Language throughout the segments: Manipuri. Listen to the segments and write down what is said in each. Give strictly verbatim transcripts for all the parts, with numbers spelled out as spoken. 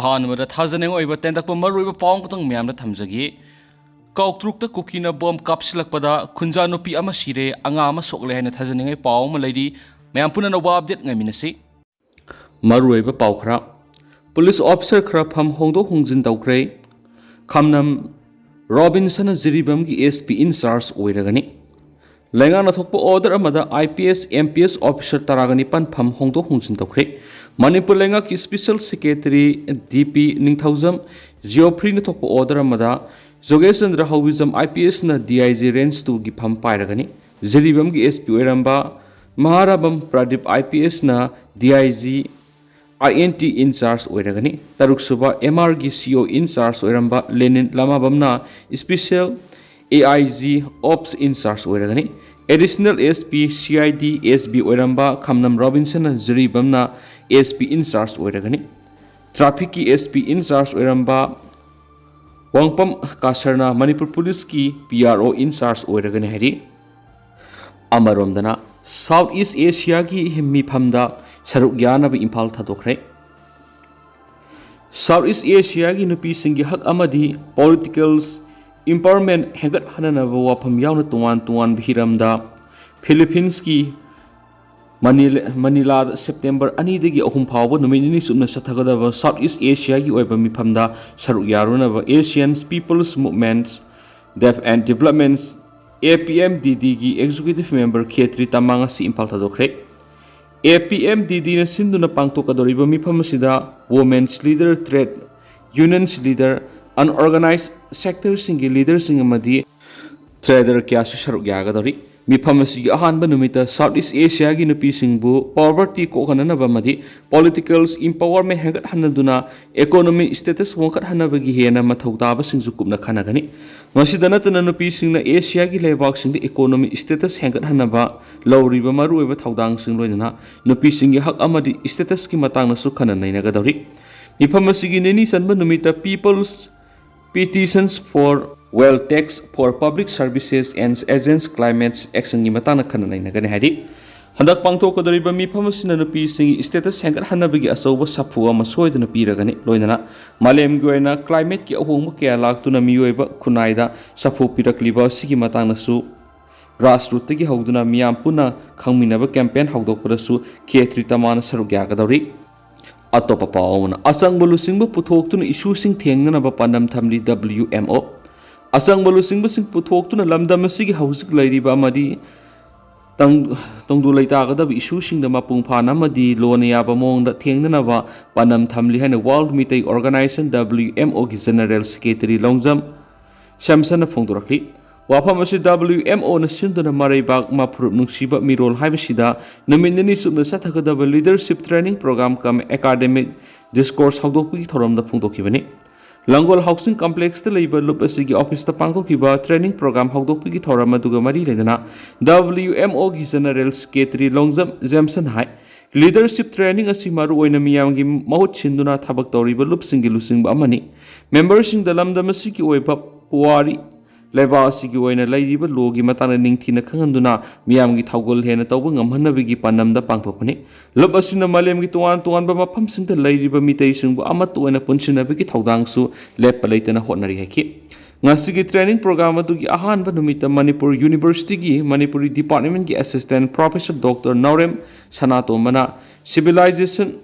ꯑꯍꯥꯟꯕꯗ ꯊꯥꯖꯅꯤꯡꯉꯥꯏ ꯑꯣꯏꯕ ꯇꯦꯟꯇꯛꯄ ꯃꯔꯨꯑꯣꯏꯕ ꯄꯥꯎ ꯑꯃꯈꯛꯇꯪ ꯃꯌꯥꯝꯗ ꯊꯝꯖꯒꯦ꯫ ꯀꯥꯎꯇ꯭ꯔꯨꯛꯇ ꯀꯨꯀꯤꯅ ꯕꯣꯝ ꯀꯥꯞꯁꯤꯜꯂꯛꯄꯗ ꯈꯨꯟꯖꯥ ꯅꯨꯄꯤ ꯑꯃ ꯁꯤꯔꯦ, ꯑꯉꯥꯡ ꯑꯃ ꯁꯣꯛꯂꯦ ꯍꯥꯏꯅ ꯊꯥꯖꯅꯤꯡꯉꯥꯏ ꯄꯥꯎ ꯑꯃ ꯂꯩꯔꯤ꯫ ꯃꯌꯥꯝ ꯄꯨꯟꯅ ꯑꯅꯧꯕ ꯑꯞꯗꯦꯠ ꯉꯥꯏꯃꯤꯟꯅꯁꯤ꯫ ꯃꯔꯨꯑꯣꯏꯕ ꯄꯥꯎ ꯈꯔ꯫ ꯄꯨꯂꯤꯁ ꯑꯣꯐꯤꯁꯥꯔ ꯈꯔ ꯐꯝ ꯍꯣꯡꯗꯣꯛ ꯍꯣꯡꯖꯤꯟ ꯇꯧꯈ꯭ꯔꯦ꯫ ꯈꯝꯅꯝ ꯔꯣꯕꯤꯟꯁꯟꯅ ꯖꯤꯔꯤꯕꯥꯝꯒꯤ ꯑꯦꯁ ꯄꯤ ꯏꯟꯆꯥꯔꯖ ꯑꯣꯏꯔꯒꯅꯤ꯫ ꯂꯩꯉꯥꯛꯅ ꯊꯣꯛꯄ ꯑꯣꯔꯗꯔ ꯑꯃꯗ I P S, M P S officer ꯇꯔꯥꯒ ꯅꯤꯄꯥꯟ ꯐꯝ ꯍꯣꯡꯗꯣꯛ ꯍꯣꯡꯖꯤꯟ ꯇꯧꯈ꯭ꯔꯦ꯫ ꯃꯅꯤꯄꯨꯔ ꯂꯩꯉꯥꯛꯀꯤ ꯏꯁꯄꯤꯁꯦꯜ ꯁꯦꯀ꯭ꯔꯦꯇꯔꯤ ꯗꯤ ꯄꯤ ꯅꯤꯡꯊꯧꯖꯝ ꯖꯤꯑꯣꯐ꯭ꯔꯤꯅ ꯊꯣꯛꯄ ꯑꯣꯔꯗꯔ ꯑꯃꯗ ꯖꯣꯒꯦꯁ ꯆꯟꯗ꯭ꯔ ꯍꯧꯕꯤꯖꯝ ꯑꯥꯏ ꯄꯤ ꯑꯦꯁꯅ ꯗꯤ ꯑꯥꯏ ꯖꯤ ꯔꯦꯟꯖ ꯇꯨꯒꯤ ꯐꯝ ꯄꯥꯏꯔꯒꯅꯤ꯫ ꯖꯤꯔꯤꯕꯥꯝꯒꯤ ꯑꯦꯁ ꯄꯤ ꯑꯣꯏꯔꯝꯕ ꯃꯍꯥꯔꯥꯕꯝ ꯄ꯭ꯔꯗꯤꯞ ꯑꯥꯏ ꯄꯤ ꯑꯦꯁꯅ D I G I N T incharge ꯑꯣꯏꯔꯒꯅꯤ꯫ ꯇꯔꯨꯛꯁꯨꯕ ꯑꯦꯝ ꯑꯥꯔꯒꯤ ꯁꯤ ꯑꯣ ꯏꯟꯆꯥꯔꯖ ꯑꯣꯏꯔꯝꯕ ꯂꯦꯅꯤꯟ ꯂꯃꯥꯕꯝꯅ special A I G ops incharge ꯑꯣꯏꯔꯒꯅꯤ꯫ Additional S P C I D S B ꯑꯣꯏꯔꯝꯕ ꯈꯝꯅꯝ ꯔꯣꯕꯤꯟꯁꯟꯅ ꯖꯤꯔꯤꯕꯥꯝꯅ ꯑꯦꯁ ꯄꯤ ꯏꯟꯆꯥꯔꯖ ꯑꯣꯏꯔꯒꯅꯤ꯫ ꯇ꯭ꯔꯥꯐꯤꯛꯀꯤ ꯑꯦꯁ ꯄꯤ ꯏꯟꯆꯥꯔꯖ ꯑꯣꯏꯔꯝꯕ ꯋꯥꯡꯄꯝ ꯀꯥꯁꯔꯅ ꯃꯅꯤꯄꯨꯔ ꯄꯨꯂꯤꯁꯀꯤ ꯄꯤ ꯑꯥꯔ ꯑꯣ ꯏꯟꯆꯥꯔꯖ ꯑꯣꯏꯔꯒꯅꯤ ꯍꯥꯏꯔꯤ꯫ ꯑꯃꯔꯣꯝꯗꯅ, ꯁꯥꯎꯠ ꯏꯁ ꯑꯦꯁꯤꯌꯥꯒꯤ ꯃꯤꯐꯝꯗ ꯁꯔꯨꯛ ꯌꯥꯅꯕ ꯏꯝꯐꯥꯜ ꯊꯥꯗꯣꯛꯈ꯭ꯔꯦ꯫ ꯁꯥꯎꯠ ꯏꯁ ꯑꯦꯁꯤꯌꯥꯒꯤ ꯅꯨꯄꯤꯁꯤꯡꯒꯤ ꯍꯛ ꯑꯃꯗꯤ ꯄꯣꯂꯤꯇꯤꯀꯦꯜ ꯏꯝꯄꯥꯋꯔꯃꯦꯟ ꯍꯦꯟꯒꯠꯍꯟꯅꯅꯕ ꯋꯥꯐꯝ ꯌꯥꯎꯅ ꯇꯣꯉꯥꯟ ꯇꯣꯉꯥꯟꯕ ꯍꯤꯔꯝꯗ ꯐꯤꯂꯤꯄꯤꯟꯁꯀꯤ ꯃꯅꯤꯂ-, ꯃꯅꯤꯂꯥꯗ ꯁꯦꯞꯇꯦꯝꯕꯔ ꯑꯅꯤꯗꯒꯤ ꯑꯍꯨꯝ ꯐꯥꯎꯕ ꯅꯨꯃꯤꯠ ꯅꯤꯅꯤ ꯆꯨꯞꯅ ꯆꯠꯊꯒꯗꯕ ꯁꯥꯎꯠ ꯏꯁ ꯑꯦꯁꯤꯌꯥꯒꯤ ꯑꯣꯏꯕ ꯃꯤꯐꯝꯗ ꯁꯔꯨꯛ ꯌꯥꯔꯨꯅꯕ Asian People's Movements Dev-, and Developments, A P M D ꯗꯤꯒꯤ executive member ꯈꯦꯇ꯭ꯔꯤ ꯇꯃꯥꯡ ꯑꯁꯤ ꯏꯝꯐꯥꯜ ꯊꯥꯗꯣꯛꯈ꯭ꯔꯦ꯫ ꯑꯦ ꯄꯤ ꯑꯦꯝ ꯗꯤ ꯗꯤꯅ ꯁꯤꯟꯗꯨꯅ ꯄꯥꯡꯊꯣꯛꯀꯗꯧꯔꯤꯕ ꯃꯤꯐꯝ ꯑꯁꯤꯗ women's leader, trade unions leader, unorganized sectorꯁꯤꯡꯒꯤ leaderꯁꯤꯡ ꯑꯃꯗꯤ trader ꯀꯌꯥꯁꯨ ꯁꯔꯨꯛ ꯌꯥꯒꯗꯧꯔꯤ꯫ ꯃꯤꯐꯝ ꯑꯁꯤꯒꯤ ꯑꯍꯥꯟꯕ ꯅꯨꯃꯤꯠꯇ ꯁꯥꯎꯠ ꯏꯁ ꯑꯦꯁꯤꯌꯥꯒꯤ ꯅꯨꯄꯤꯁꯤꯡꯕꯨ poverty ꯀꯣꯛꯍꯟꯅꯅꯕ ꯑꯃꯗꯤ ꯄꯣꯂꯤꯇꯤꯀꯦꯜ ꯏꯝꯄꯥꯋꯔꯃꯦꯟ ꯍꯦꯟꯒꯠꯍꯟꯗꯨꯅ economic status ꯋꯥꯡꯈꯠꯍꯟꯅꯕꯒꯤ ꯍꯦꯟꯅ ꯃꯊꯧ ꯇꯥꯕꯁꯤꯡꯁꯨ ꯀꯨꯞꯅ ꯈꯟꯅꯒꯅꯤ꯫ ꯃꯁꯤꯗ ꯅꯠꯇꯅ ꯅꯨꯄꯤꯁꯤꯡꯅ ꯑꯦꯁꯤꯌꯥꯒꯤ ꯂꯩꯕꯥꯛꯁꯤꯡꯗ economic status ꯍꯦꯟꯒꯠꯍꯟꯅꯕ ꯂꯧꯔꯤꯕ ꯃꯔꯨꯑꯣꯏꯕ ꯊꯧꯗꯥꯡꯁꯤꯡ ꯂꯣꯏꯅꯅ ꯅꯨꯄꯤꯁꯤꯡꯒꯤ ꯍꯛ ꯑꯃꯗꯤ statusꯀꯤ ꯃꯇꯥꯡꯗꯁꯨ ꯈꯟꯅ ꯅꯩꯅꯒꯗꯧꯔꯤ꯫ ꯃꯤꯐꯝ ꯑꯁꯤꯒꯤ ꯅꯤꯅꯤ ꯆꯟꯕ ꯅꯨꯃꯤꯠꯇ People's Petitions for Wealth Tax for Public Services and Agents Climate Actionꯒꯤ ꯃꯇꯥꯡꯗ ꯈꯟꯅ ꯅꯩꯅꯒꯅꯤ ꯍꯥꯏꯔꯤ꯫ ꯍꯟꯗꯛ ꯄꯥꯡꯊꯣꯛꯀꯗꯧꯔꯤꯕ ꯃꯤꯐꯝ ꯑꯁꯤꯅ ꯅꯨꯄꯤꯁꯤꯡꯒꯤ status ꯍꯦꯟꯒꯠꯍꯟꯅꯕꯒꯤ ꯑꯆꯧꯕ ꯁꯥꯐꯨ ꯑꯃ ꯁꯣꯏꯗꯅ ꯄꯤꯔꯒꯅꯤ꯫ ꯂꯣꯏꯅꯅ ꯃꯥꯂꯦꯝꯒꯤ ꯑꯣꯏꯅ climateꯀꯤ ꯑꯍꯣꯡꯕ ꯀꯌꯥ ꯂꯥꯛꯇꯨꯅ ꯃꯤꯑꯣꯏꯕ ꯈꯨꯟꯅꯥꯏꯗ ꯁꯥꯐꯨ ꯄꯤꯔꯛꯂꯤꯕ ꯑꯁꯤꯒꯤ ꯃꯇꯥꯡꯗꯁꯨ grassrootꯇꯒꯤ ꯍꯧꯗꯨꯅ ꯃꯤꯌꯥꯝ ꯄꯨꯟꯅ ꯈꯪꯃꯤꯟꯅꯕ campaign ꯍꯧꯗꯣꯛꯄꯗꯁꯨ ꯈꯦꯇ꯭ꯔꯤ ꯇꯃꯥꯅ ꯁꯔꯨꯛ ꯌꯥꯒꯗꯧꯔꯤ꯫ ꯑꯇꯣꯞꯄ ꯄꯥꯎ ꯑꯃꯅ, ꯑꯆꯪꯕ ꯂꯨꯆꯤꯡꯕ ꯄꯨꯊꯣꯛꯇꯨꯅ issueꯁꯤꯡ ꯊꯦꯡꯅꯅꯕ ꯄꯥꯟꯗꯝ ꯊꯝꯂꯤ W M O꯫ ꯑꯆꯪꯕ ꯂꯨꯆꯤꯡꯕꯁꯤꯡ ꯄꯨꯊꯣꯛꯇꯨꯅ ꯂꯝꯗꯝ ꯑꯁꯤꯒꯤ ꯍꯧꯖꯤꯛ ꯂꯩꯔꯤꯕ ꯑꯃꯗꯤ ꯇꯪ-, ꯇꯨꯡꯗꯨ ꯂꯩꯇꯥꯒꯗꯕ issueꯁꯤꯡꯗ ꯃꯄꯨꯡ ꯐꯥꯅ ꯑꯃꯗꯤ ꯂꯣꯟꯅ ꯌꯥꯕ ꯃꯑꯣꯡꯗ ꯊꯦꯡꯅꯅꯕ ꯄꯥꯟꯗꯝ ꯊꯝꯂꯤ ꯍꯥꯏꯅ World Meitei Organization, W M Oꯒꯤ General Secretary Longjam ꯁꯦꯝꯁꯟꯅ ꯐꯣꯡꯗꯣꯔꯛꯂꯤ꯫ ꯋꯥꯐꯝ ꯑꯁꯤ W M Oꯅ ꯁꯤꯟꯗꯨꯅ ꯃꯔꯩꯕꯥꯛ ꯃꯥ ꯐꯨꯔꯨꯞ ꯅꯨꯡꯁꯤꯕ ꯃꯤꯔꯣꯜ ꯍꯥꯏꯕꯁꯤꯗ ꯅꯨꯃꯤꯠ ꯅꯤꯅꯤ ꯆꯨꯞꯅ ꯆꯠꯊꯒꯗꯕ leadership training program cum academic discourse ꯍꯧꯗꯣꯛꯄꯒꯤ ꯊꯧꯔꯝꯗ ꯐꯣꯡꯗꯣꯛꯈꯤꯕꯅꯤ꯫ ꯂꯥꯡꯒꯣꯜ Housing Complexꯇ ꯂꯩꯕ ꯂꯨꯞ ꯑꯁꯤꯒꯤ officeꯇ ꯄꯥꯡꯊꯣꯛꯈꯤꯕ training program ꯍꯧꯗꯣꯛꯄꯒꯤ ꯊꯧꯔꯝ ꯑꯗꯨꯒ ꯃꯔꯤ ꯂꯩꯅꯅ W M Oꯒꯤ General Secretary Longjam ꯖꯦꯝꯁꯟ ꯍꯥꯏ, leadership training ꯑꯁꯤ ꯃꯔꯨꯑꯣꯏꯅ ꯃꯤꯌꯥꯝꯒꯤ ꯃꯍꯨꯠ ꯁꯤꯟꯗꯨꯅ ꯊꯕꯛ ꯇꯧꯔꯤꯕ ꯂꯨꯞꯁꯤꯡꯒꯤ ꯂꯨꯆꯤꯡꯕ ꯑꯃꯅꯤ꯫ Memberꯁꯤꯡꯗ ꯂꯝꯗꯝ ꯑꯁꯤꯒꯤ ꯑꯣꯏꯕ ꯄꯨꯋꯥꯔꯤ, ꯂꯩꯕꯥꯛ ꯑꯁꯤꯒꯤ ꯑꯣꯏꯅ ꯂꯩꯔꯤꯕ ꯂꯣꯒꯤ ꯃꯇꯥꯡꯗ ꯅꯤꯡꯊꯤꯅ ꯈꯪꯍꯟꯗꯨꯅ ꯃꯤꯌꯥꯝꯒꯤ ꯊꯧꯒꯜ ꯍꯦꯟꯅ ꯇꯧꯕ ꯉꯝꯍꯟꯅꯕꯒꯤ ꯄꯥꯟꯗꯝꯗ ꯄꯥꯡꯊꯣꯛꯄꯅꯤ꯫ ꯂꯨꯞ ꯑꯁꯤꯅ ꯃꯥꯂꯦꯝꯒꯤ ꯇꯣꯉꯥꯟ ꯇꯣꯉꯥꯟꯕ ꯃꯐꯝꯁꯤꯡꯗ ꯂꯩꯔꯤꯕ ꯃꯤꯇꯩꯁꯤꯡꯕꯨ ꯑꯃꯠꯇ ꯑꯣꯏꯅ ꯄꯨꯟꯁꯤꯟꯅꯕꯒꯤ ꯊꯧꯗꯥꯡꯁꯨ ꯂꯦꯞꯄ ꯂꯩꯇꯅ ꯍꯣꯠꯅꯔꯤ ꯍꯥꯏꯈꯤ꯫ ꯉꯁꯤꯒꯤ training program ꯑꯗꯨꯒꯤ ꯑꯍꯥꯟꯕ ꯅꯨꯃꯤꯠꯇ Manipur Universityꯒꯤ Manipuri departmentꯀꯤ assistant professor Doctor Naorem ꯁꯅꯥꯇꯣꯝꯕꯅ civilization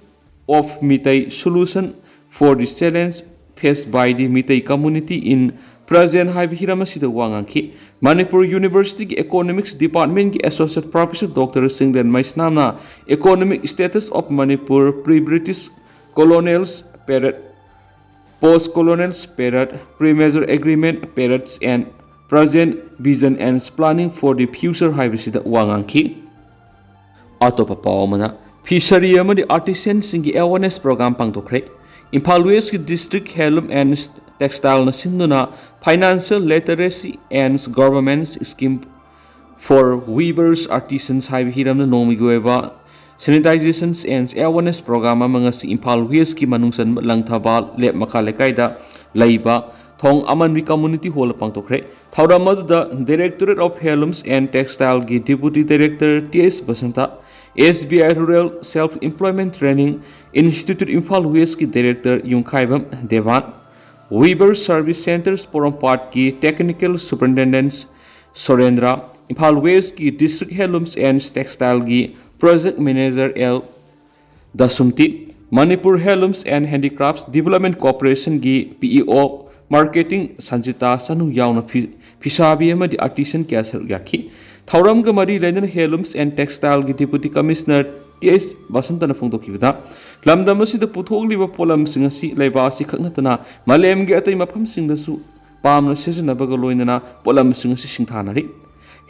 of Meitei solution for the challenge faced by the Meitei community in present ꯍꯥꯏꯕ ꯍꯤꯔꯝ ꯑꯁꯤꯗ ꯋꯥ ꯉꯥꯡꯈꯤ꯫ Manipur Universityꯒꯤ Economics Departmentꯀꯤ Associate Professor Doctor Chinglen ꯃꯩꯁꯅꯥꯝꯅ economic status of Manipur pre-British colonials period, post colonials period, pre-merger agreement periods and present vision and planning for the future ꯍꯥꯏꯕꯁꯤꯗ ꯋꯥ ꯉꯥꯡꯈꯤ꯫ ꯑꯇꯣꯞꯄ ꯄꯥꯎ ꯑꯃꯅ, fishery ꯑꯃꯗꯤ artisanꯁꯤꯡꯒꯤ awareness program ꯄꯥꯡꯊꯣꯛꯈ꯭ꯔꯦ꯫ Imphal Westꯀꯤ District Handloom and Textileꯅ ꯁꯤꯟꯗꯨꯅ financial literacy and government scheme for weavers artisans ꯍꯥꯏꯕ ꯍꯤꯔꯝꯗ ꯅꯣꯡꯃꯒꯤ ꯑꯣꯏꯕ sensitization and awareness program ꯑꯃ ꯉꯁꯤ ꯏꯝꯐꯥꯜ Westꯀꯤ ꯃꯅꯨꯡ ꯆꯟꯕ ꯂꯪꯊꯕꯥꯜ ꯂꯦꯞ ꯃꯈꯥ ꯂꯩꯀꯥꯏꯗ ꯂꯩꯕ ꯊꯣꯡ ꯑꯃꯟꯕꯤ ꯀꯝꯃ꯭ꯌꯨꯅꯤꯇꯤ ꯍꯣꯜꯗ ꯄꯥꯡꯊꯣꯛꯈ꯭ꯔꯦ꯫ ꯊꯧꯔꯝ ꯑꯗꯨꯗ Directorate of Handlooms and Textileꯒꯤ Deputy Director T H Basanta, S B I Rural Self Employment Training Institute Imphal Westꯀꯤ Director Yumkhaibam Deban, Weaver Service Centres ꯄꯣꯔꯣꯝꯄꯥꯠꯀꯤ Technical Superintendent ꯁꯣꯔꯦꯟꯗ꯭ꯔ, ꯏꯝꯐꯥꯜ ꯋꯦꯁꯀꯤ District Handlooms and Textileꯒꯤ Project Manager L Dasumti, Manipur Handlooms and Handicrafts Development Corporationꯒꯤ P E O, Marketing Sanjita Sanu ꯌꯥꯎꯅ ꯐꯤ-, ꯐꯤꯁꯥꯕꯤ ꯑꯃꯗꯤ artisan ꯀꯌꯥ ꯁꯔꯨꯛ ꯌꯥꯈꯤ꯫ ꯊꯧꯔꯝꯒ ꯃꯔꯤ ꯂꯩꯅꯅ Handlooms and Textileꯒꯤ Deputy Commissioner ꯇꯤ ꯑꯩꯆ ꯕꯁꯟꯇꯅ ꯐꯣꯡꯗꯣꯛꯈꯤꯕꯗ, ꯂꯝꯗꯝ ꯑꯁꯤꯗ ꯄꯨꯊꯣꯛꯂꯤꯕ ꯄꯣꯠꯂꯝꯁꯤꯡ ꯑꯁꯤ ꯂꯩꯕꯥꯛ ꯑꯁꯤ ꯈꯛ ꯅꯠꯇꯅ ꯃꯥꯂꯦꯝꯒꯤ ꯑꯇꯩ ꯃꯐꯝꯁꯤꯡꯗꯁꯨ ꯄꯥꯝꯅ ꯁꯤꯖꯤꯟꯅꯕꯒ ꯂꯣꯏꯅꯅ ꯄꯣꯠꯂꯝꯁꯤꯡ ꯑꯁꯤ ꯁꯤꯡꯊꯥꯅꯔꯤ꯫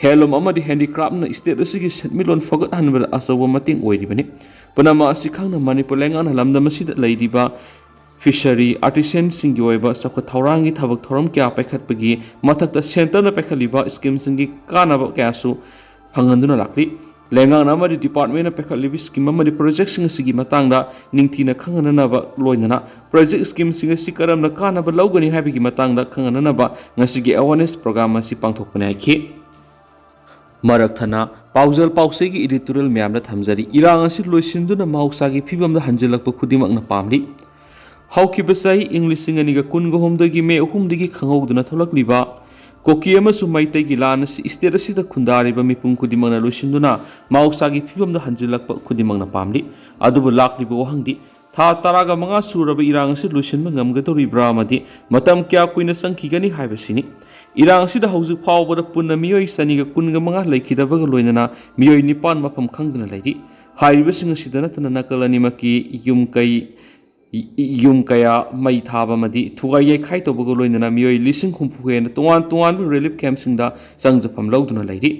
Handloom ꯑꯃꯗꯤ handicraftꯅ state ꯑꯁꯤꯒꯤ ꯁꯦꯟꯃꯤꯠꯂꯣꯟ ꯐꯒꯠꯍꯟꯕꯗ ꯑꯆꯧꯕ ꯃꯇꯦꯡ ꯑꯣꯏꯔꯤꯕꯅꯤ꯫ ꯄꯨꯝꯅꯃꯛ ꯑꯁꯤ ꯈꯪꯅ ꯃꯅꯤꯄꯨꯔ ꯂꯩꯉꯥꯛꯅ ꯂꯝꯗꯝ ꯑꯁꯤꯗ ꯂꯩꯔꯤꯕ fishery artisanꯁꯤꯡꯒꯤ ꯑꯣꯏꯕ ꯆꯥꯎꯈꯠ ꯊꯧꯔꯥꯡꯒꯤ ꯊꯕꯛ ꯊꯧꯔꯝ ꯀꯌꯥ ꯄꯥꯏꯈꯠꯄꯒꯤ ꯃꯊꯛꯇ centreꯅ ꯄꯥꯏꯈꯠꯂꯤꯕ schemeꯁꯤꯡꯒꯤ ꯀꯥꯟꯅꯕ ꯀꯌꯥꯁꯨ ꯐꯪꯍꯟꯗꯨꯅ ꯂꯥꯛꯂꯤ꯫ ꯂꯩꯉꯥꯛꯅ ꯑꯃꯗꯤ departmentꯅ ꯄꯥꯏꯈꯠꯂꯤꯕ scheme ꯑꯃꯗꯤ projectꯁꯤꯡ ꯑꯁꯤꯒꯤ ꯃꯇꯥꯡꯗ ꯅꯤꯡꯊꯤꯅ ꯈꯪꯍꯟꯅꯅꯕ ꯂꯣꯏꯅꯅ project schemeꯁꯤꯡ ꯑꯁꯤ ꯀꯔꯝꯅ ꯀꯥꯟꯅꯕ ꯂꯧꯒꯅꯤ ꯍꯥꯏꯕꯒꯤ ꯃꯇꯥꯡꯗ ꯈꯪꯍꯟꯅꯅꯕ ꯉꯁꯤꯒꯤ awareness program ꯑꯁꯤ ꯄꯥꯡꯊꯣꯛꯄꯅꯤ ꯍꯥꯏꯈꯤ꯫ ꯃꯔꯛ ꯊꯠꯅ ꯄꯥꯎꯖꯦꯜ ꯄꯥꯎꯆꯦꯒꯤ editorial ꯃꯌꯥꯝꯗ ꯊꯝꯖꯔꯤ꯫ ꯏꯔꯥꯡ ꯑꯁꯤ ꯂꯣꯏꯁꯤꯟꯗꯨꯅ ꯃꯍꯧꯁꯥꯒꯤ ꯐꯤꯕꯝꯗ ꯍꯟꯖꯤꯜꯂꯛꯄ ꯈꯨꯗꯤꯡꯃꯛꯅ ꯄꯥꯝꯂꯤ꯫ ꯍꯧꯈꯤꯕ ꯆꯍꯤ ꯏꯪ ꯂꯤꯁꯤꯡ ꯑꯅꯤꯒ ꯀꯨꯟꯒ ꯍꯨꯝꯗꯒꯤ ꯈꯪꯍꯧꯗꯅ ꯊꯣꯛꯂꯛꯂꯤꯕ ꯀꯨꯀꯤ ꯑꯃꯁꯨꯡ ꯃꯩꯇꯩꯒꯤ ꯂꯥꯟ ꯑꯁꯤ state ꯑꯁꯤꯗ ꯈꯨꯟꯗꯥꯔꯤꯕ ꯃꯤꯄꯨꯝ ꯈꯨꯗꯤꯡꯃꯛꯅ ꯂꯣꯏꯁꯤꯟꯗꯨꯅ ꯃꯍꯧꯁꯥꯒꯤ ꯐꯤꯕꯝꯗ ꯍꯟꯖꯤꯜꯂꯛꯄ ꯈꯨꯗꯤꯡꯃꯛꯅ ꯄꯥꯝꯂꯤ꯫ ꯑꯗꯨꯕꯨ ꯂꯥꯛꯂꯤꯕ ꯋꯥꯍꯪꯗꯤ, ꯊꯥ ꯇꯔꯥꯒ ꯃꯉꯥ ꯁꯨꯔꯕ ꯏꯔꯥꯡ ꯑꯁꯤ ꯂꯣꯏꯁꯤꯟꯕ ꯉꯝꯒꯗꯧꯔꯤꯕ꯭ꯔꯥ ꯑꯃꯗꯤ ꯃꯇꯝ ꯀꯌꯥ ꯀꯨꯏꯅ ꯆꯪꯈꯤꯒꯅꯤ ꯍꯥꯏꯕꯁꯤꯅꯤ꯫ ꯏꯔꯥꯡ ꯑꯁꯤꯗ ꯍꯧꯖꯤꯛ ꯐꯥꯎꯕꯗ ꯄꯨꯟꯅ ꯃꯤꯑꯣꯏ ꯆꯅꯤꯒ ꯀꯨꯟꯒ ꯃꯉꯥ ꯂꯩꯈꯤꯗꯕꯒ ꯂꯣꯏꯅꯅ ꯃꯤꯑꯣꯏ ꯅꯤꯄꯥꯟ ꯃꯐꯝ ꯈꯪꯗꯅ ꯂꯩꯔꯤ꯫ ꯍꯥꯏꯔꯤꯕꯁꯤꯡ ꯑꯁꯤꯗ ꯅꯠꯇꯅ ꯅꯥꯀꯜ ꯑꯅꯤꯃꯛꯀꯤ ꯌꯨꯝ ꯀꯩ, ꯌꯨꯝ ꯀꯌꯥ ꯃꯩ ꯊꯥꯕ ꯑꯃꯗꯤ ꯊꯨꯒꯥꯏ ꯌꯩꯈꯥꯏ ꯇꯧꯕꯒ ꯂꯣꯏꯅꯅ ꯃꯤꯑꯣꯏ ꯂꯤꯁꯤꯡ ꯍꯨꯝꯐꯨ ꯍꯦꯟꯅ ꯇꯣꯉꯥꯟ ꯇꯣꯉꯥꯟꯕ relief campꯁꯤꯡꯗ ꯆꯪꯖꯐꯝ ꯂꯧꯗꯨꯅ ꯂꯩꯔꯤ꯫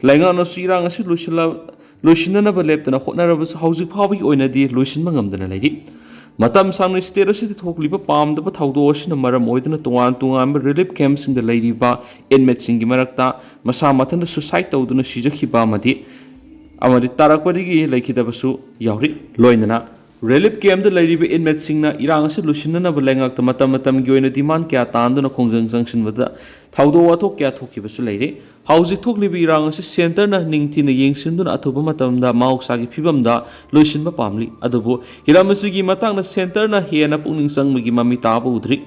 ꯂꯩꯉꯥꯛꯅꯁꯨ ꯏꯔꯥꯡ ꯑꯁꯤ ꯂꯣꯏꯁꯤꯜꯂ-, ꯂꯣꯏꯁꯤꯟꯅꯅꯕ ꯂꯦꯞꯇꯅ ꯍꯣꯠꯅꯔꯕꯁꯨ ꯍꯧꯖꯤꯛ ꯐꯥꯎꯕꯒꯤ ꯑꯣꯏꯅꯗꯤ ꯂꯣꯏꯁꯤꯟꯕ ꯉꯝꯗꯅ ꯂꯩꯔꯤ꯫ ꯃꯇꯝ ꯁꯥꯡꯅ state ꯑꯁꯤꯗ ꯊꯣꯛꯂꯤꯕ ꯄꯥꯝꯗꯕ ꯊꯧꯗꯣꯛ ꯑꯁꯤꯅ ꯃꯔꯝ ꯑꯣꯏꯗꯨꯅ ꯇꯣꯉꯥꯟ ꯇꯣꯉꯥꯟꯕ relief campꯁꯤꯡꯗ ꯂꯩꯔꯤꯕ inmateꯁꯤꯡꯒꯤ ꯃꯔꯛꯇ ꯃꯁꯥ ꯃꯊꯟꯇ suicide ꯇꯧꯗꯨꯅ ꯁꯤꯖꯈꯤꯕ ꯑꯃꯗꯤ, ꯑꯃꯗꯤ ꯇꯥꯔꯛꯄꯗꯒꯤ ꯂꯩꯈꯤꯗꯕꯁꯨ ꯌꯥꯎꯔꯤ꯫ ꯂꯣꯏꯅꯅ ꯔꯤꯂꯤꯐ ꯀꯦꯝꯞꯇ ꯂꯩꯔꯤꯕ ꯏꯟꯃꯦꯠꯁꯤꯡꯅ ꯏꯔꯥꯡ ꯑꯁꯤ ꯂꯣꯏꯁꯤꯟꯅꯅꯕ ꯂꯩꯉꯥꯛꯇ ꯃꯇꯝ ꯃꯇꯝꯒꯤ ꯑꯣꯏꯅ ꯗꯤꯃꯥꯟ ꯀꯌꯥ ꯇꯥꯟꯗꯨꯅ ꯈꯣꯡꯖꯪ ꯆꯪꯁꯤꯟꯕꯗ ꯊꯧꯗꯣꯛ ꯋꯥꯊꯣꯛ ꯀꯌꯥ ꯊꯣꯛꯈꯤꯕꯁꯨ ꯂꯩꯔꯤ꯫ ꯍꯧꯖꯤꯛ ꯊꯣꯛꯂꯤꯕ ꯏꯔꯥꯡ ꯑꯁꯤ ꯁꯦꯟꯇꯔꯅ ꯅꯤꯡꯊꯤꯅ ꯌꯦꯡꯁꯤꯟꯗꯨꯅ ꯑꯊꯨꯕ ꯃꯇꯝꯗ ꯃꯍꯧꯁꯥꯒꯤ ꯐꯤꯕꯝꯗ ꯂꯣꯏꯁꯤꯟꯕ ꯄꯥꯝꯂꯤ꯫ ꯑꯗꯨꯕꯨ ꯍꯤꯔꯝ ꯑꯁꯤꯒꯤ ꯃꯇꯥꯡꯗ ꯁꯦꯟꯇꯔꯅ ꯍꯦꯟꯅ ꯄꯨꯛꯅꯤꯡ ꯆꯪꯕꯒꯤ ꯃꯃꯤ ꯇꯥꯕ ꯎꯗ꯭ꯔꯤ꯫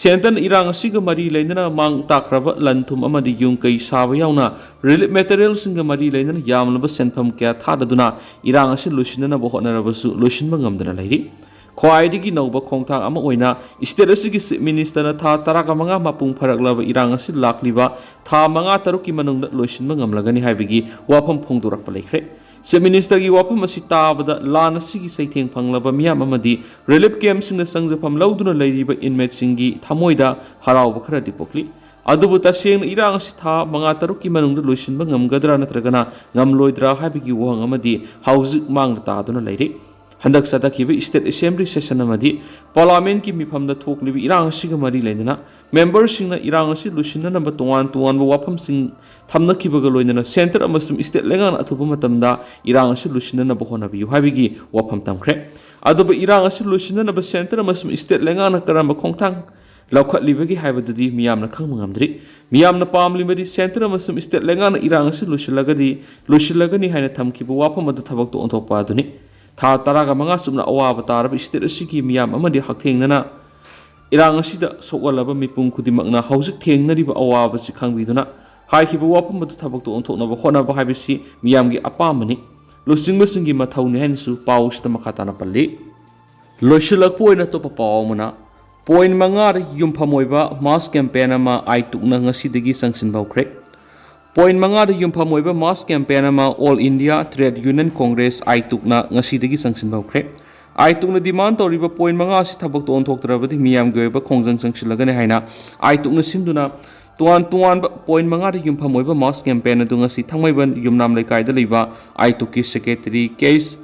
ꯁꯦꯟꯇꯔꯅ ꯏꯔꯥꯡ ꯑꯁꯤꯒ ꯃꯔꯤ ꯂꯩꯅꯅ ꯃꯥꯡ ꯇꯥꯛꯈ꯭ꯔꯕ ꯂꯟ ꯊꯨꯝ ꯑꯃꯗꯤ ꯌꯨꯝ ꯀꯩ ꯁꯥꯕ ꯌꯥꯎꯅ ꯔꯤꯂꯤꯐ ꯃꯦꯇꯔꯤꯌꯦꯜꯁꯤꯡꯒ ꯃꯔꯤ ꯂꯩꯅꯅ ꯌꯥꯝꯂꯕ ꯁꯦꯟꯐꯝ ꯀꯌꯥ ꯊꯥꯗꯗꯨꯅ ꯏꯔꯥꯡ ꯑꯁꯤ ꯂꯣꯏꯁꯤꯟꯅꯅꯕ ꯍꯣꯠꯅꯔꯕꯁꯨ ꯂꯣꯏꯁꯤꯟꯕ ꯉꯝꯗꯅ ꯂꯩꯔꯤ꯫ ꯈ꯭ꯋꯥꯏꯗꯒꯤ ꯅꯧꯕ ꯈꯣꯡꯊꯥꯡ ꯑꯃ ꯑꯣꯏꯅ ꯁ꯭ꯇꯦꯠ ꯑꯁꯤꯒꯤ ꯆꯤꯐ ꯃꯤꯅꯤꯁꯇꯔꯅ ꯊꯥ ꯇꯔꯥꯒ ꯃꯉꯥ ꯃꯄꯨꯡ ꯐꯥꯔꯛꯂꯕ ꯏꯔꯥꯡ ꯑꯁꯤ ꯂꯥꯛꯂꯤꯕ ꯊꯥ ꯃꯉꯥ ꯇꯔꯨꯛꯀꯤ ꯃꯅꯨꯡꯗ ꯂꯣꯏꯁꯤꯟꯕ ꯉꯝꯂꯒꯅꯤ ꯍꯥꯏꯕꯒꯤ ꯋꯥꯐꯝ ꯐꯣꯡꯗꯣꯔꯛꯄ ꯂꯩꯈ꯭ꯔꯦ꯫ ꯆꯤꯐ ꯃꯤꯅꯤꯁꯇꯔꯒꯤ ꯋꯥꯐꯝ ꯑꯁꯤ ꯇꯥꯕꯗ ꯂꯥꯟ ꯑꯁꯤꯒꯤ ꯆꯩꯊꯦꯡ ꯐꯪꯂꯕ ꯃꯤꯌꯥꯝ ꯑꯃꯗꯤ ꯔꯤꯂꯤꯐ ꯀꯦꯝꯞꯁꯤꯡꯗ ꯆꯪꯖꯐꯝ ꯂꯧꯗꯨꯅ ꯂꯩꯔꯤꯕ ꯏꯟꯃꯦꯠꯁꯤꯡꯒꯤ ꯊꯃꯣꯏꯗ ꯍꯔꯥꯎꯕ ꯈꯔꯗꯤ ꯄꯣꯛꯂꯤ꯫ ꯑꯗꯨꯕꯨ ꯇꯁꯦꯡꯅ ꯏꯔꯥꯡ ꯑꯁꯤ ꯊꯥ ꯃꯉꯥ ꯇꯔꯨꯛꯀꯤ ꯃꯅꯨꯡꯗ ꯂꯣꯏꯁꯤꯟꯕ ꯉꯝꯒꯗ꯭ꯔꯥ ꯅꯠꯇ꯭ꯔꯒꯅ ꯉꯝꯂꯣꯏꯗ꯭ꯔꯥ ꯍꯥꯏꯕꯒꯤ ꯋꯥꯍꯪ ꯑꯃꯗꯤ ꯍꯧꯖꯤꯛ ꯃꯥꯡꯗ ꯇꯥꯗꯨꯅ ꯂꯩꯔꯤ꯫ ꯍꯟꯗꯛ ꯆꯠꯊꯈꯤꯕ ꯁ꯭ꯇꯦꯠ ꯑꯦꯁꯦꯝꯕ꯭ꯂꯤ ꯁꯦꯁꯟ ꯑꯃꯗꯤ ꯄꯥꯔꯂꯥꯃꯦꯟꯠꯀꯤ ꯃꯤꯐꯝꯗ ꯊꯣꯛꯂꯤꯕ ꯏꯔꯥꯡ ꯑꯁꯤꯒ ꯃꯔꯤ ꯂꯩꯅꯅ ꯃꯦꯝꯕꯔꯁꯤꯡꯅ ꯏꯔꯥꯡ ꯑꯁꯤ ꯂꯣꯏꯁꯤꯟꯅꯅꯕ ꯇꯣꯉꯥꯟ ꯇꯣꯉꯥꯟꯕ ꯋꯥꯐꯝꯁꯤꯡ ꯊꯝꯅꯈꯤꯕꯒ ꯂꯣꯏꯅꯅ ꯁꯦꯟꯇꯔ ꯑꯃꯁꯨꯡ ꯁ꯭ꯇꯦꯠ ꯂꯩꯉꯥꯛꯅ ꯑꯊꯨꯕ ꯃꯇꯝꯗ ꯏꯔꯥꯡ ꯑꯁꯤ ꯂꯣꯏꯁꯤꯟꯅꯅꯕ ꯍꯣꯠꯅꯕꯤꯌꯨ ꯍꯥꯏꯕꯒꯤ ꯋꯥꯐꯝ ꯊꯝꯈ꯭ꯔꯦ꯫ ꯑꯗꯨꯕꯨ ꯏꯔꯥꯡ ꯑꯁꯤ ꯂꯣꯏꯁꯤꯟꯅꯅꯕ ꯁꯦꯟꯇꯔ ꯑꯃꯁꯨꯡ ꯁ꯭ꯇꯦꯠ ꯂꯩꯉꯥꯛꯅ ꯀꯔꯝꯕ ꯈꯣꯡꯊꯥꯡ ꯂꯧꯈꯠꯂꯤꯕꯒꯦ ꯍꯥꯏꯕꯗꯨꯗꯤ ꯃꯤꯌꯥꯝꯅ ꯈꯪꯕ ꯉꯝꯗ꯭ꯔꯤ꯫ ꯃꯤꯌꯥꯝꯅ ꯄꯥꯝꯂꯤꯕꯗꯤ ꯁꯦꯟꯇꯔ ꯑꯃꯁꯨꯡ ꯁ꯭ꯇꯦꯠ ꯂꯩꯉꯥꯛꯅ ꯏꯔꯥꯡ ꯑꯁꯤ ꯂꯣꯏꯁꯤꯜꯂꯒꯗꯤ, ꯂꯣꯏꯁꯤꯜꯂꯒꯅꯤ ꯍꯥꯏꯅ ꯊꯝꯈꯤꯕ ꯋꯥꯐꯝ ꯑꯗꯨ ꯊꯕꯛꯇ ꯑꯣꯟꯊꯣꯛꯄ ꯑꯗꯨꯅꯤ꯫ ꯊꯥ ꯇꯔꯥꯒ ꯃꯉꯥ ꯆꯨꯞꯅ ꯑꯋꯥꯕ ꯇꯥꯔꯕ ꯁ꯭ꯇꯦꯠ ꯑꯁꯤꯒꯤ ꯃꯤꯌꯥꯝ ꯑꯃꯗꯤ ꯍꯛꯊꯦꯡꯅꯅ ꯏꯔꯥꯡ ꯑꯁꯤꯗ ꯁꯣꯛꯍꯜꯂꯕ ꯃꯤꯄꯨꯝ ꯈꯨꯗꯤꯡꯃꯛꯅ ꯍꯧꯖꯤꯛ ꯊꯦꯡꯅꯔꯤꯕ ꯑꯋꯥꯕꯁꯤ ꯈꯪꯕꯤꯗꯨꯅ ꯍꯥꯏꯈꯤꯕ ꯋꯥꯐꯝ ꯑꯗꯨ ꯊꯕꯛꯇ ꯑꯣꯟꯊꯣꯛꯅꯕ ꯍꯣꯠꯅꯕ ꯍꯥꯏꯕꯁꯤ ꯃꯤꯌꯥꯝꯒꯤ ꯑꯄꯥꯝꯕꯅꯤ, ꯂꯨꯆꯤꯡꯕꯁꯤꯡꯒꯤ ꯃꯊꯧꯅꯤ ꯍꯥꯏꯅꯁꯨ ꯄꯥꯎꯁꯤꯗ ꯃꯈꯥ ꯇꯥꯅ ꯄꯜꯂꯤ꯫ ꯂꯣꯏꯁꯤꯜꯂꯛꯄ ꯑꯣꯏꯅ ꯑꯇꯣꯞꯄ ꯄꯥꯎ ꯑꯃꯅ, ꯄꯣꯏꯟꯠ ꯃꯉꯥꯗ ꯌꯨꯝꯐꯝ ꯑꯣꯏꯕ ꯃꯥꯁ ꯀꯦꯝꯄꯦꯟ ꯑꯃ ꯑꯥꯏꯇꯨꯛꯅ ꯉꯁꯤꯗꯒꯤ ꯆꯪꯁꯤꯟꯕ ꯍꯧꯈ꯭ꯔꯦ꯫ ꯄꯣꯏꯟꯠ ꯃꯉꯥꯗ ꯌꯨꯝꯐꯝ ꯑꯣꯏꯕ ꯃꯥꯁ ꯀꯦꯝꯄꯦꯟ ꯑꯃ all India trade union congress, ꯑꯥꯏꯇꯨꯛꯅ ꯉꯁꯤꯗꯒꯤ ꯆꯪꯁꯤꯟꯕ ꯍꯧꯈ꯭ꯔꯦ꯫ ꯑꯥꯏꯇꯨꯛꯅ ꯗꯤꯃꯥꯟ ꯇꯧꯔꯤꯕ ꯄꯣꯏꯟꯠ ꯃꯉꯥ ꯑꯁꯤ ꯊꯕꯛꯇ ꯑꯣꯟꯊꯣꯛꯇ꯭ꯔꯕꯗꯤ ꯃꯤꯌꯥꯝꯒꯤ ꯑꯣꯏꯕ ꯈꯣꯡꯖꯪ ꯆꯪꯁꯤꯜꯂꯒꯅꯤ ꯍꯥꯏꯅ ꯑꯥꯏꯇꯨꯛꯅ ꯁꯤꯟꯗꯨꯅ ꯇꯣꯉꯥꯟ ꯇꯣꯉꯥꯟꯕ ꯄꯣꯏꯟꯠ ꯃꯉꯥꯗ ꯌꯨꯝꯐꯝ ꯑꯣꯏꯕ ꯃꯥꯁ ꯀꯦꯝꯄꯦꯟ ꯑꯗꯨ ꯉꯁꯤ ꯊꯥꯡꯃꯩꯕꯟ ꯌꯨꯝꯅꯥꯝ ꯂꯩꯀꯥꯏꯗ ꯂꯩꯕ ꯑꯥꯏꯇꯨꯛꯀꯤ ꯁꯦꯀ꯭ꯔꯦꯇꯔꯤ ꯀꯦ ꯑꯦꯁ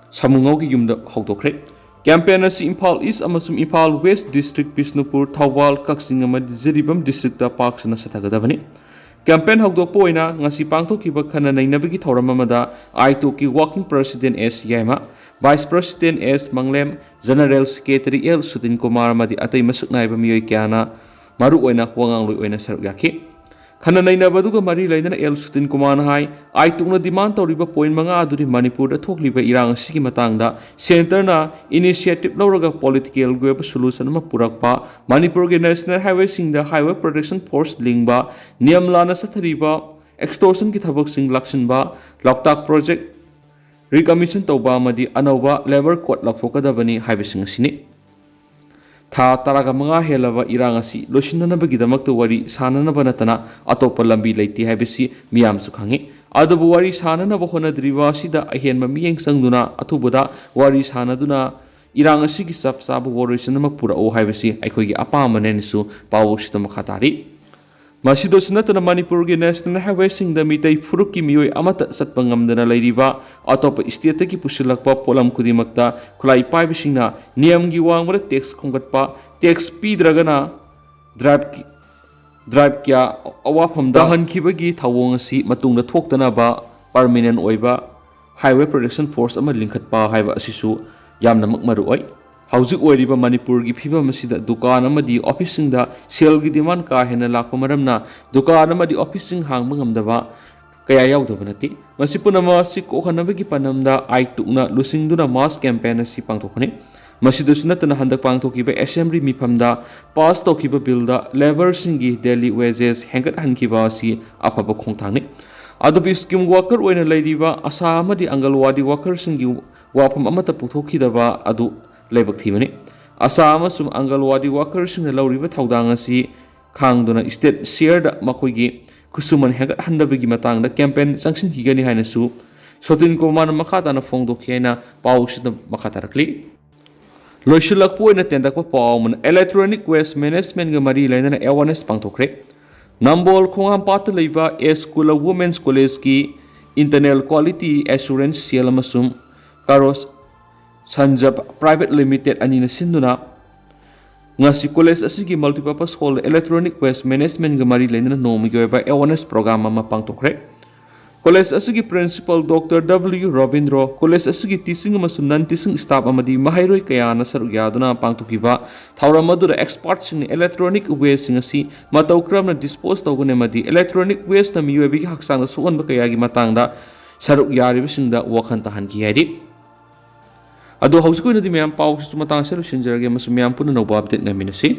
ꯁꯥꯃꯨꯉꯧꯒꯤ ꯌꯨꯝꯗ ꯍꯧꯗꯣꯛꯈ꯭ꯔꯦ꯫ ꯀꯦꯝꯄꯦꯟ ꯑꯁꯤ ꯏꯝꯐꯥꯜ ꯏꯁ ꯑꯃꯁꯨꯡ ꯏꯝꯐꯥꯜ ꯋꯦꯁ ꯗꯤꯁꯇ꯭ꯔꯤꯛ, ꯕꯤꯁꯅꯨꯄꯨꯔ, ꯊꯧꯕꯥꯜ, ꯀꯛꯆꯤꯡ ꯑꯃꯗꯤ ꯖꯤꯔꯤꯕꯥꯝ ꯗꯤꯁꯇ꯭ꯔꯤꯛꯇ ꯄꯥꯛ ꯁꯟꯅ ꯆꯠꯊꯒꯗꯕꯅꯤ꯫ ꯀꯦꯝꯄꯦꯟ ꯍꯧꯗꯣꯛꯄ ꯑꯣꯏꯅ ꯉꯁꯤ ꯄꯥꯡꯊꯣꯛꯈꯤꯕ ꯈꯟꯅ ꯅꯩꯅꯕꯒꯤ ꯊꯧꯔꯝ ꯑꯃꯗ ꯑꯥꯏꯇꯣꯛꯀꯤ ꯋꯥꯔꯀꯤꯡ ꯄ꯭ꯔꯁꯤꯗꯦꯟꯠ ꯑꯦꯁ ꯌꯥꯏꯃ, Vice President S ꯃꯪꯂꯦꯝ, General Secretary L ꯁꯨꯇꯤꯟ Kumar ꯑꯃꯗꯤ ꯑꯇꯩ ꯃꯁꯛ ꯅꯥꯏꯕ ꯃꯤꯑꯣꯏ ꯀꯌꯥꯅ ꯃꯔꯨꯑꯣꯏꯅ ꯋꯥꯉꯥꯡꯂꯣꯏ ꯑꯣꯏꯅ ꯁꯔꯨꯛ ꯌꯥꯈꯤ꯫ ꯈꯟꯅ ꯅꯩꯅꯕ ꯑꯗꯨꯒ ꯃꯔꯤ ꯂꯩꯅꯅ ꯑꯦꯜ ꯁꯨꯇꯤꯟ ꯀꯨꯃꯥꯔꯅ ꯍꯥꯏ, ꯑꯥꯏ ꯇꯨꯛꯅ demand ꯇꯧꯔꯤꯕ point ꯃꯉꯥ ꯑꯗꯨꯗꯤ ꯃꯅꯤꯄꯨꯔꯗ ꯊꯣꯛꯂꯤꯕ ꯏꯔꯥꯡ ꯑꯁꯤꯒꯤ ꯃꯇꯥꯡꯗ centreꯅ initiative ꯂꯧꯔꯒ politicalꯒꯤ ꯑꯣꯏꯕ solution ꯑꯃ ꯄꯨꯔꯛꯄ, ꯃꯅꯤꯄꯨꯔꯒꯤ national highwayꯁꯤꯡꯗ highway protection force ꯂꯤꯡꯕ, ꯅꯤꯌꯝ ꯂꯥꯟꯅ ꯆꯠꯊꯔꯤꯕ extortionꯒꯤ ꯊꯕꯛꯁꯤꯡ ꯂꯥꯛꯁꯤꯟꯕ, ꯂꯣꯛꯇꯥꯛ project recommission ꯇꯧꯕ ꯑꯃꯗꯤ ꯑꯅꯧꯕ labour code ꯂꯧꯊꯣꯛꯀꯗꯕꯅꯤ ꯍꯥꯏꯕꯁꯤꯡ ꯑꯁꯤꯅꯤ꯫ ꯊꯥ ꯇꯔꯥꯒ ꯃꯉꯥ ꯍꯦꯜꯂꯕ ꯏꯔꯥꯡ ꯑꯁꯤ ꯂꯣꯏꯁꯤꯟꯅꯅꯕꯒꯤꯗꯃꯛꯇ ꯋꯥꯔꯤ ꯁꯥꯅꯅꯕ ꯅꯠꯇꯅ ꯑꯇꯣꯞꯄ ꯂꯝꯕꯤ ꯂꯩꯇꯦ ꯍꯥꯏꯕꯁꯤ ꯃꯤꯌꯥꯝꯁꯨ ꯈꯪꯏ꯫ ꯑꯗꯨꯕꯨ ꯋꯥꯔꯤ ꯁꯥꯅꯅꯕ ꯍꯣꯠꯅꯗ꯭ꯔꯤꯕ ꯑꯁꯤꯗ ꯑꯍꯦꯟꯕ ꯃꯤꯠꯌꯦꯡ ꯆꯪꯗꯨꯅ ꯑꯊꯨꯕꯗ ꯋꯥꯔꯤ ꯁꯥꯅꯗꯨꯅ ꯏꯔꯥꯡ ꯑꯁꯤꯒꯤ ꯆꯞ ꯆꯥꯕ ꯋꯥꯔꯣꯏꯁꯤꯟ ꯑꯃ ꯄꯨꯔꯛꯎ ꯍꯥꯏꯕꯁꯤ ꯑꯩꯈꯣꯏꯒꯤ ꯑꯄꯥꯝꯕꯅꯦꯅꯁꯨ ꯄꯥꯎ ꯑꯁꯤꯗ ꯃꯈꯥ ꯇꯥꯔꯤ꯫ ꯃꯁꯤꯗꯁꯨ ꯅꯠꯇꯅ ꯃꯅꯤꯄꯨꯔꯒꯤ national highwayꯁꯤꯡꯗ ꯃꯤꯇꯩ ꯐꯨꯔꯨꯞꯀꯤ ꯃꯤꯑꯣꯏ ꯑꯃꯠꯇ ꯆꯠꯄ ꯉꯝꯗꯅ ꯂꯩꯔꯤꯕ, ꯑꯇꯣꯞꯄ stateꯇꯒꯤ ꯄꯨꯁꯤꯜꯂꯛꯄ ꯄꯣꯠꯂꯝ ꯈꯨꯗꯤꯡꯃꯛꯇ ꯈꯨꯠꯂꯥꯏ ꯄꯥꯏꯕꯁꯤꯡꯅ ꯅꯤꯌꯝꯒꯤ ꯋꯥꯡꯃꯗ tax ꯈꯣꯝꯒꯠꯄ, tax ꯄꯤꯗ꯭ꯔꯒꯅ drive drive ꯀꯌꯥ ꯑꯋꯥꯐꯝꯗ ꯇꯥꯍꯟꯈꯤꯕꯒꯤ ꯊꯧꯑꯣꯡ ꯑꯁꯤ ꯃꯇꯨꯡꯗ ꯊꯣꯛꯇꯅꯕ permanent ꯑꯣꯏꯕ highway protection force ꯑꯃ ꯂꯤꯡꯈꯠꯄ ꯍꯥꯏꯕ ꯑꯁꯤꯁꯨ ꯌꯥꯝꯅꯃꯛ ꯃꯔꯨ ꯑꯣꯏ꯫ ꯍꯧꯖꯤꯛ ꯑꯣꯏꯔꯤꯕ ꯃꯅꯤꯄꯨꯔꯒꯤ ꯐꯤꯕꯝ ꯑꯁꯤꯗ ꯗꯨꯀꯥꯟ ꯑꯃꯗꯤ officeꯁꯤꯡꯗ ꯁꯦꯜꯒꯤ demand ꯀꯥ ꯍꯦꯟꯅ ꯂꯥꯛꯄ ꯃꯔꯝꯅ ꯗꯨꯀꯥꯟ ꯑꯃꯗꯤ officeꯁꯤꯡ ꯍꯥꯡꯕ ꯉꯝꯗꯕ ꯀꯌꯥ ꯌꯥꯎꯗꯕ ꯅꯠꯇꯦ꯫ ꯃꯁꯤ ꯄꯨꯝꯅꯃꯛ ꯑꯁꯤ ꯀꯣꯛꯍꯟꯅꯕꯒꯤ ꯄꯥꯟꯗꯝꯗ ꯑꯥꯏ ꯇꯨꯛꯅ ꯂꯨꯆꯤꯡꯗꯨꯅ mass campaign ꯑꯁꯤ ꯄꯥꯡꯊꯣꯛꯄꯅꯤ꯫ ꯃꯁꯤꯗꯁꯨ ꯅꯠꯇꯅ ꯍꯟꯗꯛ ꯄꯥꯡꯊꯣꯛꯈꯤꯕ assembly ꯃꯤꯐꯝꯗ pass ꯇꯧꯈꯤꯕ billꯗ labourꯁꯤꯡꯒꯤ daily wages ꯍꯦꯟꯒꯠꯍꯟꯈꯤꯕ ꯑꯁꯤ ꯑꯐꯕ ꯈꯣꯡꯊꯥꯡꯅꯤ꯫ ꯑꯗꯨꯕꯨ scheme worker ꯑꯣꯏꯅ ꯂꯩꯔꯤꯕ ꯑꯁꯥ ꯑꯃꯗꯤ ꯑꯪꯒꯜꯋꯥꯗꯤ workerꯁꯤꯡꯒꯤ ꯋꯥꯐꯝ ꯑꯃꯠꯇ ꯄꯨꯊꯣꯛꯈꯤꯗꯕ ꯑꯗꯨ ꯂꯥꯏꯕꯛ ꯊꯤꯕꯅꯤ꯫ ꯑꯁꯥ ꯑꯃꯁꯨꯡ ꯑꯪꯒꯜꯋꯥꯗꯤ workerꯁꯤꯡꯅ ꯂꯧꯔꯤꯕ ꯊꯧꯗꯥꯡ ꯑꯁꯤ ꯈꯥꯡꯗꯨꯅ state shareꯗ ꯃꯈꯣꯏꯒꯤ ꯈꯨꯠꯁꯨꯃꯟ ꯍꯦꯟꯒꯠꯍꯟꯗꯕꯒꯤ ꯃꯇꯥꯡꯗ campaign ꯆꯪꯁꯤꯟꯈꯤꯒꯅꯤ ꯍꯥꯏꯅꯁꯨ ꯁꯣꯇꯤꯟ ꯀꯨꯃꯥꯔꯅ ꯃꯈꯥ ꯇꯥꯅ ꯐꯣꯡꯗꯣꯛꯈꯤ ꯍꯥꯏꯅ ꯄꯥꯎꯁꯤꯗ ꯃꯈꯥ ꯇꯥꯔꯛꯂꯤ꯫ ꯂꯣꯏꯁꯤꯜꯂꯛꯄ ꯑꯣꯏꯅ ꯇꯦꯟꯇꯛꯄ ꯄꯥꯎ ꯑꯃꯅ electronic waste managementꯒ ꯃꯔꯤ ꯂꯩꯅꯅ awareness ꯄꯥꯡꯊꯣꯛꯈ꯭ꯔꯦ꯫ ꯅꯝꯕꯣꯜ ꯈꯣꯡꯍꯥꯝꯄꯥꯠꯇ ꯂꯩꯕ A School of Women's Collegeꯀꯤ internal quality assurance cell ꯑꯃꯁꯨꯡ ꯀꯥꯔꯣꯁ ꯁꯟꯖꯕ Private Limited ꯑꯅꯤꯅ ꯁꯤꯟꯗꯨꯅ ꯉꯁꯤ college ꯑꯁꯤꯒꯤ multipurpose hall electronic waste managementꯒ ꯃꯔꯤ ꯂꯩꯅꯅ ꯅꯣꯡꯃꯒꯤ ꯑꯣꯏꯕ awareness program ꯑꯃ ꯄꯥꯡꯊꯣꯛꯈ꯭ꯔꯦ꯫ ꯀꯣꯂꯦꯖ ꯑꯁꯤꯒꯤ ꯄ꯭ꯔꯤꯟꯁꯤꯄꯥꯜ ꯗꯣꯛꯇꯔ ꯗꯕ꯭ꯂꯤꯌꯨ ꯔꯣꯕꯤꯟꯗ꯭ꯔꯣ, ꯀꯣꯂꯦꯖ ꯑꯁꯤꯒꯤ ꯇꯤꯆꯤꯡ ꯑꯃꯁꯨꯡ ꯅꯟ ꯇꯤꯆꯤꯡ ꯁ꯭ꯇꯥꯐ ꯑꯃꯗꯤ ꯃꯍꯩꯔꯣꯏ ꯀꯌꯥꯅ ꯁꯔꯨꯛ ꯌꯥꯗꯨꯅ ꯄꯥꯡꯊꯣꯛꯈꯤꯕ ꯊꯧꯔꯝ ꯑꯗꯨꯗ ꯑꯦꯛꯁꯄꯥꯔꯠꯁꯤꯡꯅ ꯏꯂꯦꯛꯇ꯭ꯔꯣꯅꯤꯛ ꯋꯦꯁꯁꯤꯡ ꯑꯁꯤ ꯃꯇꯧ ꯀꯔꯝꯅ ꯗꯤꯁꯄꯣꯖ ꯇꯧꯒꯅꯤ ꯑꯃꯗꯤ ꯏꯂꯦꯛꯇ꯭ꯔꯣꯅꯤꯛ ꯋꯦꯁꯅ ꯃꯤꯑꯣꯏꯕꯒꯤ ꯍꯛꯆꯥꯡꯗ ꯁꯣꯛꯍꯟꯕ ꯀꯌꯥꯒꯤ ꯃꯇꯥꯡꯗ ꯁꯔꯨꯛ ꯌꯥꯔꯤꯕꯁꯤꯡꯗ ꯋꯥꯈꯜ ꯇꯥꯍꯟꯈꯤ ꯍꯥꯏꯔꯤ꯫ ꯑꯗꯣ ꯍꯧꯖꯤꯛꯀꯤ ꯑꯣꯏꯅꯗꯤ ꯃꯌꯥꯝ ꯄꯥꯎꯁꯤꯁꯨ ꯃꯇꯥꯡ ꯑꯁꯤꯗ ꯂꯣꯏꯁꯤꯟꯖꯔꯒꯦ ꯑꯃꯁꯨꯡ ꯃꯌꯥꯝ ꯄꯨꯟꯅ ꯑꯅꯧꯕ ꯑꯞꯗꯦꯠ ꯉꯥꯏꯃꯤꯟꯅꯁꯤ꯫